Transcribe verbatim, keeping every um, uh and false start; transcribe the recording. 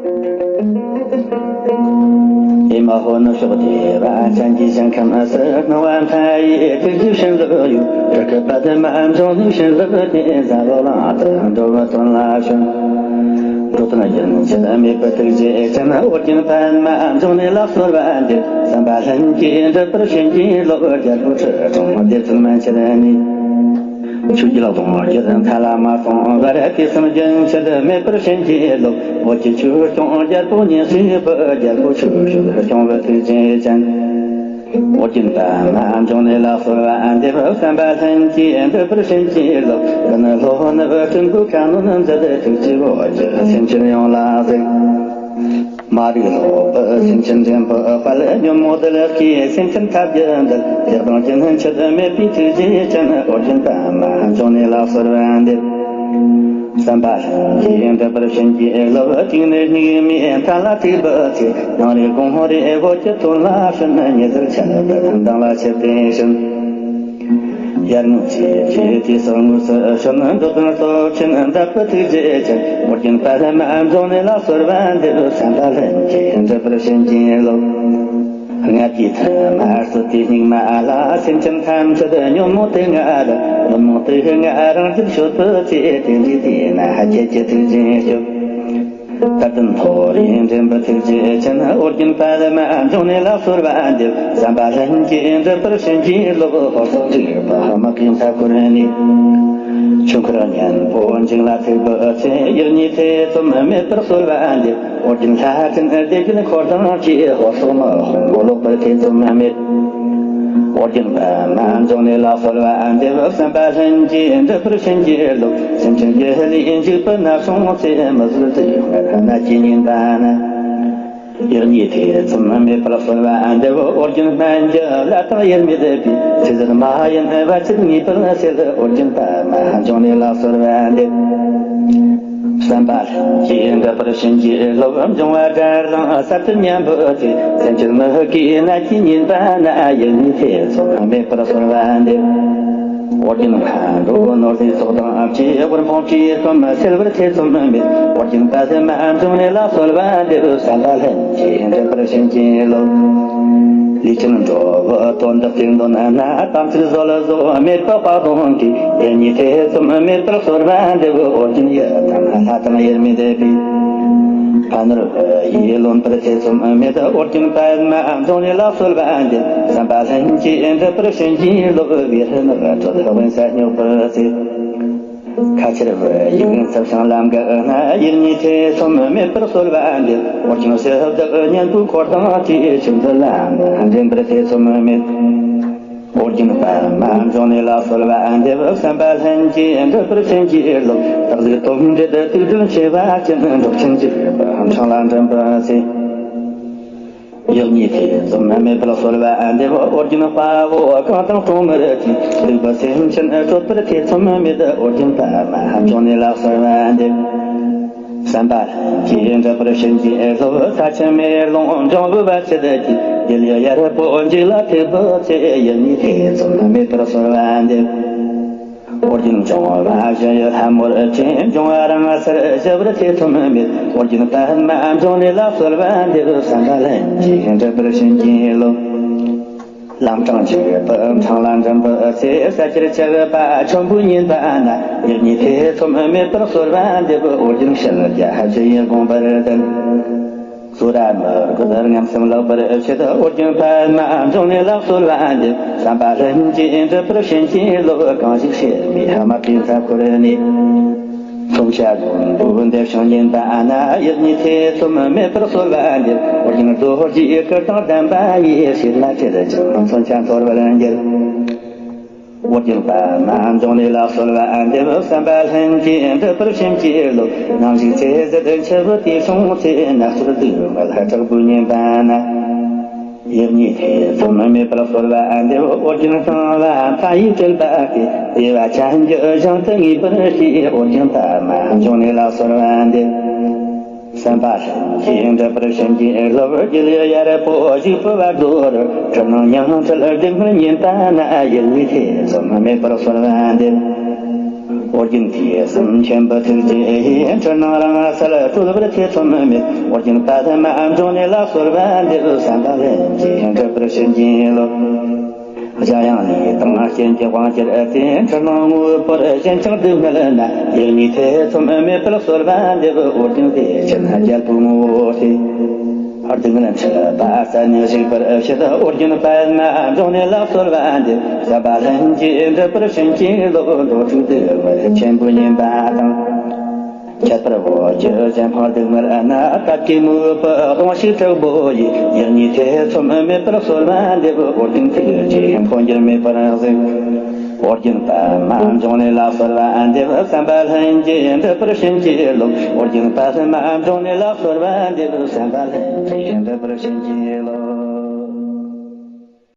ཨེ་མ་ཧོ་ནུབ་ཕྱོགས་དེ་བ་ཅན་གྱི་ཞིང་ཁམས་སུ་སྣང་བ་མཐའ་ཡས་ཐུགས་རྗེ་བྱིན་རླབས་ཡོད། རི་ཁ་པདྨ་འབྱུང་གནས་བྱིན་རླབས་དེ་འཛམ་བུ་གླིང་དུ་འགྲོ་བའི་དོན་ལ་བྱོན། འགྲོ་དོན་རྒྱུན་ཆད་མེད་པའི་ཐུགས་རྗེ་ཅན། ཨོ་རྒྱན་པདྨ་འབྱུང་གནས་ལ་གསོལ་བ་འདེབས། བསམ་པ་ལྷུན་གྱིས་འགྲུབ་པར་བྱིན་གྱིས་རློབས། རྒྱལ་པོ་ཁྲི་སྲོང་ལྡེ་བཙན་མན་ཆད་ནས། ཆོས་ཀྱི་ལམ་སྟོང་རྒྱུད་མཐའ་ལ་མ་སོང་བར། དུས་གསུམ་རྒྱུན་ཆད་མེད་པར་བྱིན་གྱིས་རློབས། བོད་ཀྱི་ཆོས་སྐྱོང་རྒྱལ་པོ་ཉེར་བཞི་པའི། རྒྱལ་པོ་ཆོས་སྐྱོང་བའི་ཐུགས་རྗེ་ཅན། ཨོ་རྒྱན་པདྨ་འབྱུང་གནས་ལ་གསོལ་བ་འདེབས། བསམ་པ་ལྷུན་གྱིས་འགྲུབ་པར་བྱིན་གྱིས་རློབས། ཀུན་སློང་ནི་སྤྲུལ་སྐུ་ཁ་གནོན་མཛད། ཐུགས་རྗེས་འོད་ཀྱིས་སེམས་ཅན་ཡོངས་ལ་གཟིགས། མ་རིག་སློབ་བུ་སེམས་ཅན་འདྲེན་པའི་དཔལ། ཉོན་མོངས་གདུལ་དཀའི་སེམས་ཅན་ཐབས་ཀྱིས་འདུལ། བདེ་སྟོང་རྒྱུན་ཆད་མེད་པའི་ཐུགས་རྗེ་ཅན། ཨོ་རྒྱན་པདྨ་འབྱུང་གནས་ལ་གསོལ་བ་འདེབས། བསམ་པ་ལྷུན་གྱིས་འགྲུབ་པར་བྱིན་གྱིས་རློབས། དུས་ནི་སྙིགས་མའི་མཐའ་ལ་ཐུག་པའི་ཚེ། ཡང་རེ་དགོངས་རེ་བོད་ཀྱི་དོན་ལ་བྱོན། ཉི་ཟེར་ཆར་པའི་མདངས་ལ་ཆིབས་ཏེ་བྱོན། ཡར་ངོའི་ཚེས་བཅུའི་དུས་སུ་དངོས་སུ་བྱོན། འགྲོ་དོན་སྟོབས་ཆེན་མཛད་པའི་ཐུགས་རྗེ་ཅན། ཨོ་རྒྱན་པདྨ་འབྱུང་གནས་ལ་གསོལ་བ་འདེབས། བསམ་པ་ལྷུན་གྱིས་འགྲུབ་པར་བྱིན་གྱིས་རློབས། ལྔ་བརྒྱའི་ཐ་མ་རྩོད་པའི་སྙིགས་མ་ལ། སེམས་ཅན་ཐམས་ཅད་ཉོན་མོངས་དུག་ལྔ་རུ། ཉོན་མོངས་དུག་ལྔ་རང་རྒྱུད་གཅོད་པའི་ཚེ། དེ་འདྲའི་དུས་ན་ཁྱེད་ཀྱི་ཐུགས་རྗེས་སྐྱོབས། དད་ལྡན་མཐོ་རིས་འདྲེན་པའི་ཐུགས་རྗེ་ཅན། ཨོ་རྒྱན་པདྨ་འབྱུང་གནས་ལ་གསོལ་བ་འདེབས། བསམ་པ་ལྷུན་གྱིས་འགྲུབ་པར་བྱིན་གྱིས་རློབས། འཁོར་སོགས་འཇིགས་པ་དམག་གིས་མཐའ་བསྐོར་ནས། ཆོས་འཁོར་གཉན་པོ་འཇིག་ལ་ཐུག་པའི་ཚེ། ཡེ་གཉིས་ཐེ་ཚོམ་མེད་པར་གསོལ་བ་འདེབས། ཨོ་རྒྱན་ལྷ་སྲིན་སྡེ་བརྒྱད་འཁོར་དང་བཅས། འཁོར་སོགས་དམག་དཔུང་མགོ་ལོག་པར་ཐེ་ཚོམ་མེད། ཨོ་རྒྱན་པདྨ་འབྱུང་གནས་ལ་གསོལ་བ་འདེབས། བསམ་པ་ལྷུན་གྱིས་འགྲུབ་པར་བྱིན་གྱིས་རློབས། སེམས་ཅན་གྱི་ལུས་འཇིག་པའི་ནད་སོང་ཚེ། མི་བཟོད་དུག་ལྔའི་ནད་ཀྱིས་ཉེན་པ་ན། ཡེ་གཉིས་ཐེ་ཚོམ་མེད་པར་གསོལ་བ་འདེབས། ཨོ་རྒྱན་སྨན་གྱི་བླ་དང་དབྱེར་མེད་པའི། ཚེ་ཟད་མ་ཡིན་བར་ཆད་ངེས་པར་སེལ། ཨོ་རྒྱན་པདྨ་འབྱུང་གནས་ལ་གསོལ་བ་འདེབས། བསམ་པ་ལྷུན་གྱིས་འགྲུབ་པར་བྱིན་གྱིས་རློབས། འབྱུང་བ་དགྲར་ལངས་གསར་དུ་ཉམས་པའི་ཚེ། སེམས་ཅན་མི་དགེའི་ནད་ཀྱིས་ཉེན་པ་ན། ཡེ་གཉིས་ཐེ་ཚོམ་མེད་པར་གསོལ་བ་འདེབས། ཨོ་རྒྱན་མཁའ་འགྲོ་ནོར་སྲིན་ཚོགས་དང་བཅས། དབུལ་ཕོངས་བཀྲེས་སྐོམ་སེལ་བར་ཐེ་ཚོམ་མེད། ཨོ་རྒྱན་པདྨ་འབྱུང་གནས་ལ་གསོལ་བ་འདེབས། བསམ་པ་ལྷུན་གྱིས་འགྲུབ་པར་བྱིན་གྱིས་རློབས། ལས་ཅན་འགྲོ་བའི་དོན་དག་བརྩེ་འདོད་ན། དམ་ཚིག་བཟོད་གཟོ་མེད་པའི་དཔའ་གདོང་གིས། ཡེ་གཉིས་ཐེ་ཚོམ་མེད་པར་གསོལ་བ་འདེབས། ཨོ་རྒྱན་ཡི་དམ་ལྷ་དང་དབྱེར་མེད་པའི། ཕ་ནོར་བུ་ཡིས་ལོན་པར་ཐེ་ཚོམ་མེད། ཨོ་རྒྱན་པདྨ་འབྱུང་གནས་ལ་གསོལ་བ་འདེབས། བསམ་པ་ལྷུན་གྱིས་འགྲུབ་པར་བྱིན་གྱིས་རློབས། བེ་ཧུ་ནགས་ཁྲོད་དབེན་ས་སྙོགས་པའི་ཚེ། ཁ་ཆར་བུ་ཡུག་འཚུབས་ཤིང་ལམ་འགགས་ན། ཡེ་གཉིས་ཐེ་ཚོམ་མེད་པར་གསོལ་བ་འདེབས། ཨོ་རྒྱན་ཞི་བདག་གཉན་པོའི་འཁོར་དང་བཅས། ཆོས་འདི་ལམ་འདྲེན་པར་ཐེ་ཚོམ་མེད། ཨོ་རྒྱན་པདྨ་འབྱུང་གནས་ལ་གསོལ་བ་འདེབས། བསམ་པ་ལྷུན་གྱིས་འགྲུབ་པར་བྱིན་གྱིས་རློབས། སྟག་གཟིག་དོམ་དྲེད་དུག་སྦྲུལ་མཆེ་བ་ཅན། འབྲོག་ཆེན་འཇིགས་པའི་འཕྲང་ལ་འདྲེན་པའི་ཚེ། ཡེ་གཉིས་ཐེ་ཚོམ་མེད་པར་གསོལ་བ་འདེབས། ཨོ་རྒྱན་དཔའ་བོ་གང་དང་གྲོང་མི་རིགས་ཀྱི། སྡིག་པའི་སེམས་ཅན་སྐྱོབ་པར་ཐེ་ཚོམ་མེད། ཨོ་རྒྱན་པདྨ་འབྱུང་གནས་ལ་གསོལ་བ་འདེབས། བསམ་པ་ལྷུན་གྱིས་འགྲུབ་པར་བྱིན་གྱིས་རློབས། ས་ཆེན་མེ་རླུང་འབྱུང་པོའི་བར་ཆད་ཀྱིས། རྒྱལ་བའི་གཡར་པོ་འཇིག་ལ་ཐུག་པའི་ཚེ། ཡེ་གཉིས་ཐེ་ཚོམ་མེད་པར་གསོལ་བ་འདེབས། ཨོ་རྒྱན་འབྱུང་བ་གཞན་ཡོད་ལྷ་མོར་བཅས། འབྱུང་བ་རང་སར་ཞི་བར་ཐེ་ཚོམ་མེད། ཨོ་རྒྱན་པདྨ་འབྱུང་གནས་ལ་གསོལ་བ་འདེབས། བསམ་པ་ལྷུན་གྱིས་འགྲུབ་པར་བྱིན་གྱིས་རློབས། ལམ་འཕྲང་འཇིགས་པའི་འཕྲང་ལ་འདྲེན་པའི་ཚེ། ས་ཁྱེར་ཆགས་པ་ཆོམ་པོས་ཉེན་པ་ན། ཡེ་གཉིས་ཐེ་ཚོམ་མེད་པར་གསོལ་བ་འདེབས། ཨོ་རྒྱན་ཕྱི་རྒྱལ་བཞི་ཡི་དགོངས་པར་ལྡན། སུ་ར་མི་རྒོད་ངན་སེམས་བརླག་པར་བྱེད། ཨོ་རྒྱན་པདྨ་འབྱུང་གནས་ལ་གསོལ་བ་འདེབས། བསམ་པ་ལྷུན་གྱིས་འགྲུབ་པར་བྱིན་གྱིས་རློབས། གང་ཞིག་གཤེད་མའི་དམག་གིས་མཐའ་བསྐོར་ནས། མཚོན་ཆ་རྣོན་པོས་འདེབས་ཤིང་ཉེན་པ་ན། ཡེ་གཉིས་ཐེ་ཚོམ་མེད་པར་གསོལ་བ་འདེབས། ཨོ་རྒྱན་རྡོ་རྗེའི་གུར་དང་ལྡན་པ་ཡིས། གཤེད་མ་ཁྲིད་ཅིང་མཚོན་ཆ་འཐོར་བར་འགྱུར། ཨོ་རྒྱན་པདྨ་འབྱུང་གནས་ལ་གསོལ་བ་འདེབས། བསམ་པ་ལྷུན་གྱིས་འགྲུབ་པར་བྱིན་གྱིས་རློབས། ནམ་ཞིག་ཚེ་ཟད་འཆི་བའི་དུས་སོང་ཚེ། ནགས་ཚལ་སྡུག་བསྔལ་དྲག་པོས་ཉེན་པ་ན། ཡེ་གཉིས་ཐེ་ཚོམ་མེད་པར་གསོལ་བ་འདེབས། ཨོ་རྒྱན་གསང་བ་མཐའ་ཡས་སྤྲུལ་པ་སྟེ། བདེ་བ་ཅན་གྱི་ཞིང་དུ་ངེས་པར་སྐྱེ། ཨོ་རྒྱན་པདྨ་འབྱུང་གནས་ལ་གསོལ་བ་འདེབས། བསམ་པ་ལྷུན་གྱིས་འགྲུབ་པར་བྱིན་གྱིས་རློབས། རྒྱལ་བའི་གཡར་པོ་བཞུགས་པའི་བར་དོར། འཁྲུལ་སྣང་ཉིང་འཁྲུལ་སྡུག་བསྔལ་ཉེན་པ་ན། ཡེ་གཉིས་ཐེ་ཚོམ་མེད་པར་གསོལ་བ་འདེབས། ཨོ་རྒྱན་ཐོས་བསམ་ཆེན་པོའི་ཐུགས་རྗེ་ཡིས། འཁྲུལ་སྣང་རང་སར་གྲོལ་བར་ཐེ་ཚོམ་མེད། ཨོ་རྒྱན་པདྨ་འབྱུང་གནས་ལ་གསོལ་བ་འདེབས། བསམ་པ་ལྷུན་གྱིས་འགྲུབ་པར་བྱིན་གྱིས་རློབས། འཇམ་དབྱངས་ལས་དང་རྐྱེན་གྱིས་དབང་གྱུར་ཏེ། འཁྲུལ་སྣང་དངོས་པོར་ཞེན་ཅིང་སྡུག་བསྔལ་ན། ཡིད་གཉིས་ཐེ་ཚོམ་མེད་པར་གསོལ་བ་འདེབས། ཨོ་རྒྱན་བདེ་ཆེན་རྒྱལ་པོའི་ངོ་བོ་སྟེ། སྡུག་བསྔལ་འཁྲུལ་པ་རྩད་ནས་ཞིག་པར་བྱེད། ཨོ་རྒྱན་པདྨ་འབྱུང་གནས་ལ་གསོལ་བ་འདེབས། བསམ་པ་ལྷུན་གྱིས་འགྲུབ་པར་བྱིན་གྱིས་རློབས། འགྲོ་དྲུག་སྡུག་བསྔལ་ཆེན་པོ་ཉེན་པ་དང་། ཁྱད་པར་བོད་ཀྱི་གཞན་ཕན་སྡུག་བསྔལ་ན། སྐབས་ཀྱི་དངོས་པོ་གདུང་ཤུགས་དྲག་པོ་ཡིས། ཡིད་གཉིས་ཐེ་ཚོམ་མེད་པར་གསོལ་བ་འདེབས། ཨོ་རྒྱན་ཐུགས་རྗེས་འཕོ་འགྱུར་མེད་པར་གཟིགས། ཨོ་རྒྱན་པདྨ་འབྱུང་གནས་ལ་གསོལ་བ་འདེབས། བསམ་པ་ལྷུན་གྱིས་འགྲུབ་པར་བྱིན་གྱིས་རློབས། ཨོ་རྒྱན་པདྨ་འབྱུང་གནས་ལ་གསོལ་བ་འདེབས། བསམ་པ་ལྷུན་གྱིས་འགྲུབ་པར་བྱིན་གྱིས་རློབས།